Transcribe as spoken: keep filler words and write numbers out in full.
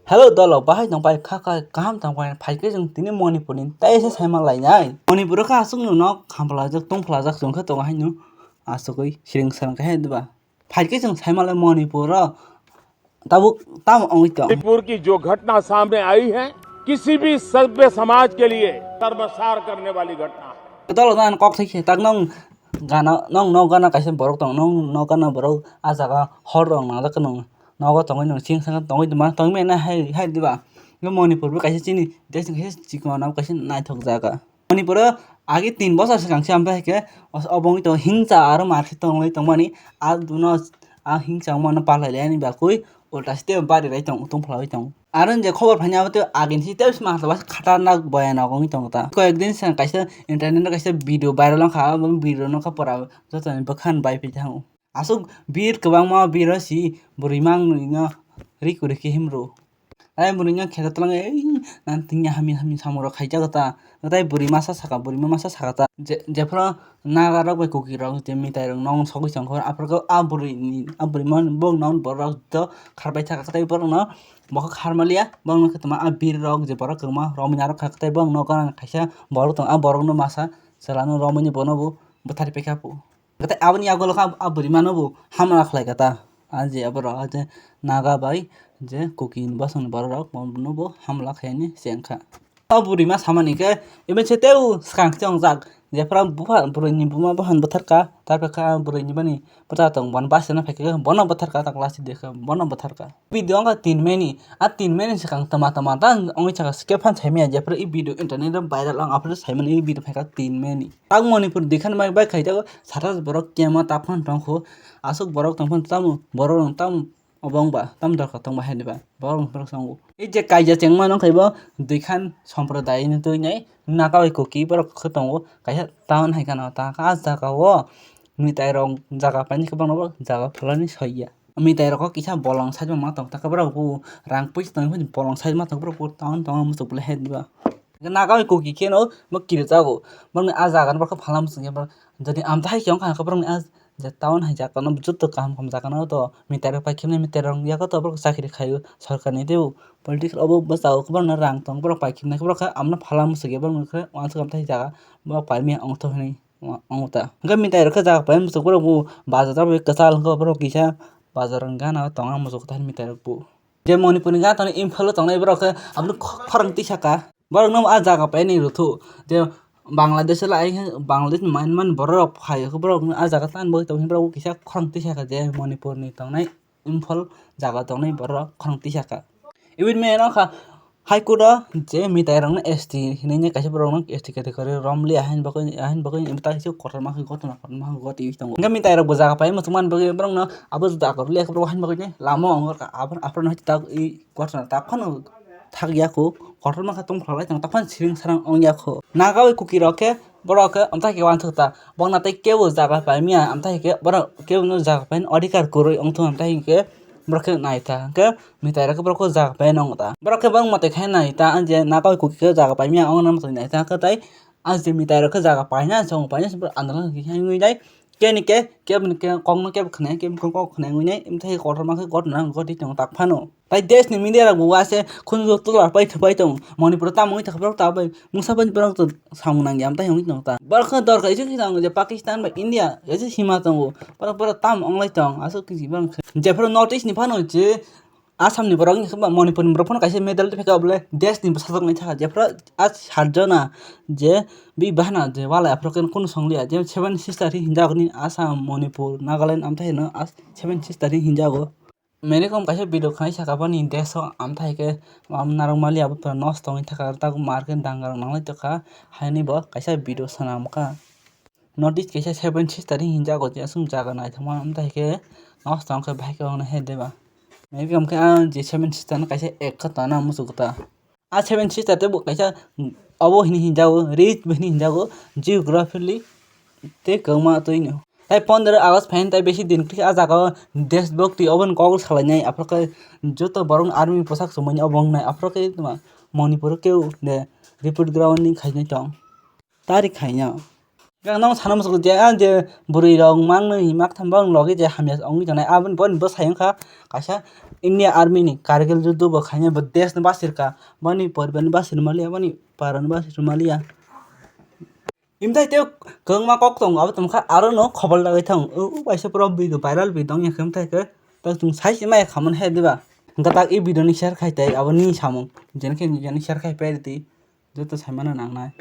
Hello dolo, bahai tong pai kha kha, kaham tong pai, phai khe chwng tini Manipur ni tei se saima lainai. Manipur o kha aswk no nok khamphlajak tongphlajak chwng khe tongo haino aswkwi siring sarang khe hai diba. Phai khe chwng saima lai Manipur o tabuk tamo wngwi tong. Manipur की जो घटना सामने आई है, किसी भी सभ्य समाज के लिए शर्मसार करने वाली घटना है। Dolo nan kok thai khe tak nong gana, nong nok gana kaisa borok tong, nong nok gana borok a jaga hor rok nangjak khe nong nogo tongwi nong sing sanga tongwi ma tongwi manya hai, hai diba. Bo Manipur bo kaisa chini desh ni kaisa chikon abo kaisa naithok jaga. Manipur o agi tin bosor swkang se amtwi hai khe os-, obo wngwi tongo hingsa aro mar khe tongwi tongmani a duno a hingsa wngmano palai laini bagwi ulta site bari rai tong, tong phalwi tongo. Aro je khobor phaina abo tei agini site bwsma khatarnak boya nogo wngwi tongo ta. Koyek din swkang kaisa internet o kaisa video viral wngkha, abo video no kha pora jotoni bwkhan bai phi thango. Aswk bir kwbangma bir o si bwrwi mangno ri kwrwi khe himro. Ai bwrwi no khe twlang ei nan tini hamya hamya samung rok khaijak ta. Tai bwrwi masa saka, bwrwi masa saka ta. Je, jephru naga rok bai kuki rok je mitai rok nong sogwi tongkha aphuru khe a bwrwi ni, a bwrwi mani bok nong borok to kharbai thaka tai borok no bokha kharmaliya bok no khe tama a bir rok je borok kwma romwi narwk kha tai bok no gana kaisa borok tong a borok no masa chwla no romwi ni bono bo bwthari paikha po. Tei aboni yagulo khe a bwrwi mano bo hamla khlai kha ta. A je aborok a je naga bai je kuki ni bosong ni borok rok bono bo hamla khaini se wngkha. O bwrwi ma samani khe even se tei swkang se wngjak jephru bupha bwrwi ni buma buphan bwthar kha ta kha bwrwi ni bani bwsa tong bono bachana phai khe bono bwthar kha ta class de khe bono bwthar kha. Video wngkha tin meni, a tin meni swkang tama tama ta wngwi thangkha, skip phan saimanya, jephru i video internet o viral wng, aphuru saimani i video phaikha tin meni. Tak Manipur dikhan bai bai khaijak, satas borok kema tak phan tongkho, aswk borok tongphano tamo, borok rok tamo obo wngba, tamo dorkar tongba hai diba, borok rok phano songo. I je kaija chengmano khe bo dikhan somprodai ni twi nai, naga bai kuki borok khe tongo, kaisa town hai kheno ta kha, a jaga o mitai rok jaga paini khe bono bo jaga phalani soiya. Mitai rok kisa bolong side o ma tong taka borok bo rang puisa tong phano bolong side ma tong borok bo town tong muchuk bwlai hai diba. Naga bai kuki kheno bo kiri jago. Borokni a jaga no borok phala muchung ya borok. Jodi amtwi hai khe wngkha khe borokni a je town hai jaga no joto kaham kaham jaga no to mitai rok pai khemnai mitai rok yago to borok chakri khaio sorkar ni teibo politics obo bwsao borokno rang tong borok pai khemnai borok khe amno phala muchung ya borok khe uansuk amtwi hai jaga borok pai maya ongtho hinwi. Ong ta. Hwnkhe mitai rok khe jaga pai muchung borok bo bazar rok bai kwchal hwnkhe borok kisa bazar ni gana o tongna muchung khe mitai rok bo. Je Manipur ni gana tongnai Imphal o tongnai borok khe aboni khorang tisa ka. Borok no a jaga pai ni rwthu. Je Bangladesh o lai khe Bangladesh ni Myanmar ni borok rok phai khe borok no a jaga tan bai tong borok bo kisa khorang tisa ka je Manipur ni tongnai. Imphal jaga tongnai borok khorang tisa kha. Even me no kha High Court o je mitai rok no S T hinui kaisa borok no S T category rom liya hain bagwi hain bagwi ta kisa kotorma khe gotona kotorma khe gotwi tongo. Hingke mitai rok bo jaga pai muchung man bagwi borok no abo juda akor liya borok hain bagwi lama o ongor kha aphuru no ta gotona ta phano thak ya kho, kotorma khe tong phalai tong, tei phano siring sarang ong ya kho. Naga bai kuki rok khe borok khe amtha khe uansuk ta, bokna tei kebo jaga pai maya, amtha khe borok kebo no jaga pai adhikar kwrwi ong thung, amtha khe borok khe nai ta, hwnkhe mitai rok khe borok khe jaga pai nang ta. Borok khe bangma twi khai nai ta, ang je naga bai kuki khe jaga pai maya, ong nang twi nai ta, hwnkhe tei ang je mitai rok khe jaga pai na, chong pai na, androgo khe wngwi nai. Keni khe, keboni khe, kokno kebo khwnai, keboni khe kok khwnai wngwi nai, amtha khe kotorma khe gotna gotwi tongo tak phano. Tai desh ni media rok bo uase khunju tola pai thupai tong. Manipur o tamo wngwi thangkha borok ta bai mungsa bai borok to samung nangya amtai wngwi tong ta. Borok khe dorkar isuk isuk je Pakistan bai India je sima tongo. Borok borok tamo wnglai tong aswk kisi borok khe. Jephuru North East ni phano je Assam ni borok wngkha Manipur ni borok phano kaisa medal tei phaka oble desh ni bwsajwk nai thaka. Jephuru a sat jona je bi bahana je walai aphuru khe kunu song liya je seven sister hinjak ni Assam, Manipur, Nagaland amtai no seven sister hinjago. Mary Kom kaisa video khnai saka boni desh o amthai khe, am narwk mali abo pura nosto wngwi thaka, tak mar khe danga rok nanglai tongkha, haini bo kaisa video swnamkha. North East kaisa seven sister hinjago je aswk jaga naithokma amthai khe nosto wngkha, bahai khe ongna he deba. Mary Kom khe ang je seven sister no kaisa ek kha tana muchuk ta. A seven sister tei bo kaisa obo hini hinjago, rich bo hini hinjago, geographically tei kwbangma twino. Tai pondro August phaini tai besi din khe a jaga o Deshbhakti obo ni kok salainai, aphuru khe joto borok ni army bwsak chumui obo wngnai, aphuru khe Manipur o kebo de Rebel Ground ni khainai tong. Tari khaina. Ang nang sana muchung je, ah, je bwrwi rok mang nwi mak tham bang logi je hamya ongwi tongnai, aboni boni bwsai wngkha kaisa India Army ni Kargil juddo bo khaina bo desh ni basirka, boni poribar ni basir maliya, boni para ni basir maliya. Imthai tei kwbangma kok tongo, abo tongkha aro no khobor lagwi thang. O, o kaisa pura video viral video wngya khe, imthai khe tak chwng sai se maya khamani hai diba? Hwnkhe tak e video ni share khai tei abo ni samung, jeni khe jeni share khai pai rwdi. Joto saimano nangnai.